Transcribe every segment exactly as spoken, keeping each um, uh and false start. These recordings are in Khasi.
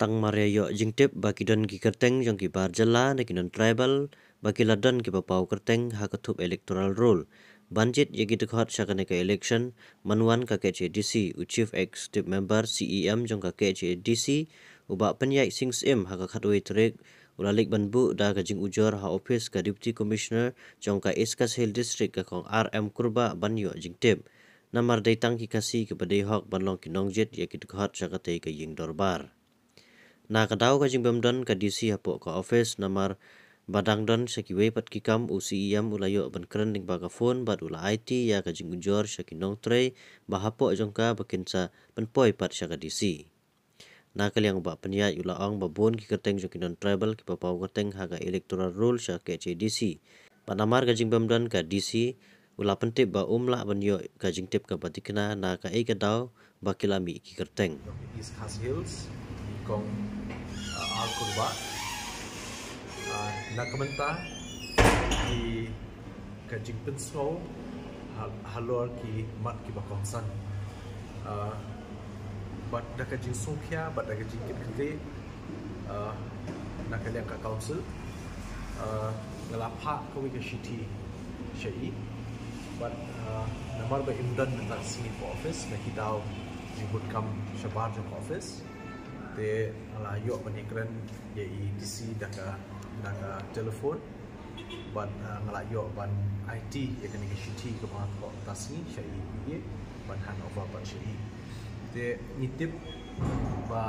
Tang mar ïa ïoh jingtip ba ki don ki kyrteng jong ki bar jylla ne ki non-tribal ba ki la don kiba paw kyrteng ha ka thup electoral roll ban jied ïa ki dkhot sha kane ka election, mynwan ka K H A D C, u Chief Executive Member, C E M, jong ka K H A D C, u Bah Pynïaid Sing Syiem, ha ka khatwei tarik u la leit ban buh da ka jingujor ha ophis ka Deputy Commissioner jong ka East Khasi Hills District, ka Kong R M Kurbah, ban ïoh jingtip. Namar dei tang ki Khasi kiba dei hok ban long ki nongjied ïa ki dkhot sha katei ka ïing dorbar. Na ka daw ka jingbym don ka D C hapoh ka ophis namar ba dang don sha kiwei pat ki kam, u C E M u la ïoh ban kren lyngba ka phone bad u la aiti ïa ka jingujor sha ki nongtrei ba hapoh jong ka ba kin sa pynpoi pat sha ka D C. Na ka liang u Bah Pynïaid u la ong ba bun ki kyrteng jong ki non-tribal kiba paw kyrteng ha ka electoral roll sha K H A D C. Bad namar ka jingbym don ka D C, u la pyntip ba um lah ban ïoh ka jingtip kaba tikna na kaei ka daw ba ki la mih ki kyrteng. East Khasi Hills, i Kong, uh, R Kurbah. Uh, na ka bynta ki ka jingpynsngew ha-, halor ki mat kiba kongsan. Uh, bad da ka jingsngewkhia, bad da ka jingkitkhlieh, uh, na ka liang ka council, uh, nga la phah kawei ka shithi sha i. Bad, uh, namar ba im don mynta ka sngi hapoh office, na ki daw jingbud kam shabar jong ka office, te nga la ïoh ban ïakren ïa i D C da ka, da ka telephone. Bad, uh, nga la ïoh ban aiti ïa kane ka shithi kaba nga thoh mynta ka sngi sha i, i ban hand over pat sha i. Te ngi tip ba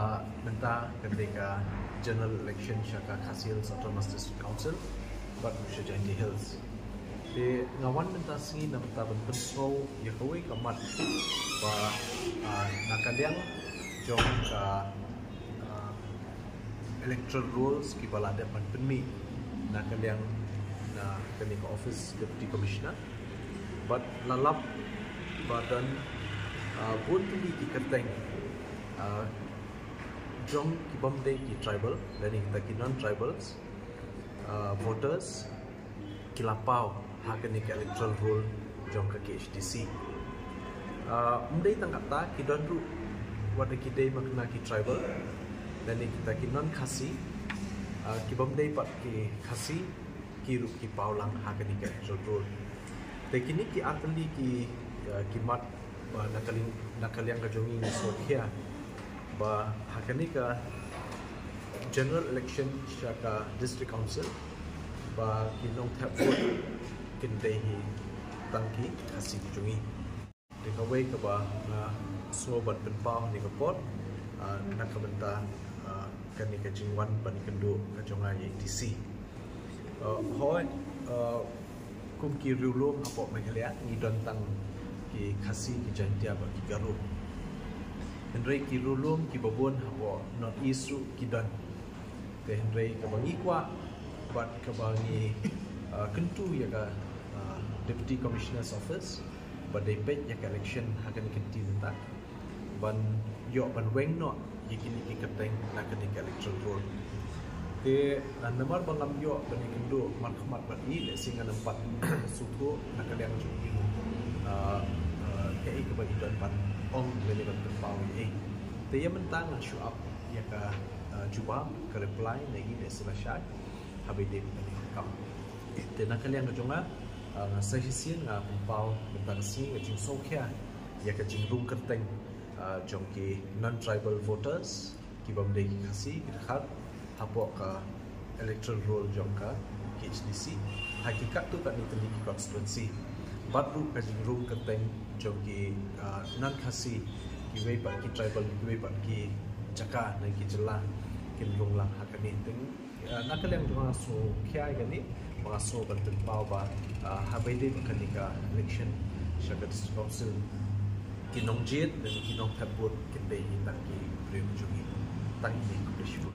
mynta ka dei ka general election sha ka Khasi Hills Autonomous District Council bad sha Jaintia Hills. Te nga wan mynta ka sngi namar ban pynsngew ïa kawei ka mat ba, ah, na ka liang jong ka, ah, electoral rolls kiba la dep ban pynmih na ka liang, na kane ka office Deputy Commissioner. Bad la lap ba don, ah, bun tylli ki kyrteng, ah, jong kibym dei ki tribal, lane kita ki non-tribals, ah, voters, ki la paw ha kane ka electoral roll jong ka K H A D C. Ah, ym dei tang katta, ki don ruh wat da ki dei ma kane ki tribal, lane kita ki non-Khasi, ah, kibym dei pat ki Khasi, ki ruh ki paw lang ha kane ka electoral roll. Te kine ki ar tylli ki, ah, ki mat ba na ka liang, na ka liang ka jong ngi ngi sngewkhia ba ha kane ka general election sha ka District Council ba ki nongthep vote kin dei hi tang ki Khasi ki jong ngi. Te kawei kaba nga sngew ban pynpaw ha kane ka por, ah, na ka bynta, ah, kane ka jingwan ban ïakynduh ka jong nga ïa i D C. Ah, hooid, ah, kum ki riewlum hapoh Meghalaya ngi don tang ki Khasi, ki Jaintia bad ki Garo. Hynrei ki riewlum kiba bun hapoh North East ruh ki don. Te hynrei kaba ngi kwah bad kaba ngi, ah, kyntu ïa ka, ah, Deputy Commissioner's Office ba dei peit ïa ka election ha kane ka kynti mynta ban ïoh ban weng noh ïa kine ki kyrteng na kane ka electoral roll. Te, ah, namar ba ngam ïoh ban ïakynduh markhmat bad i, lehse ngan ym pat sngewthuh na ka liang jong i, ah, ah, kaei kaba i don ban ong lane ban pynpaw ïa i. Te ïa mynta ngan shu ap ïa ka, ah, jubab, ka reply na i lehse lashai haba i dei ban ïa ka kam. Te na ka liang ka jong nga, ah, nga sa shisien nga pynpaw mynta ka sngi ka jingsngewkhia ïa ka jingrung kyrteng, ah, jong ki non-tribal voters kibym dei ki Khasi, ki dkhar hapoh ka electoral roll jong ka K H A D C ha ki katto katne tylli ki constituency. Bad ruh ka jingrung kyrteng jong ki, ah, non-Khasi, kiwei pat ki tribal, kiwei pat ki jaka ne ki jylla kin rung lang ha kane. Te, ah, na ka liang jong nga sngewkhia ïa kane, ba nga sngew ban pynpaw ba, ah, haba ïadei bad kane ka election sha ka District Council, ki nongjied lane ki nongthep vote kin dei hi tang ki briew jong ngi. Tang kine, khublei shibun.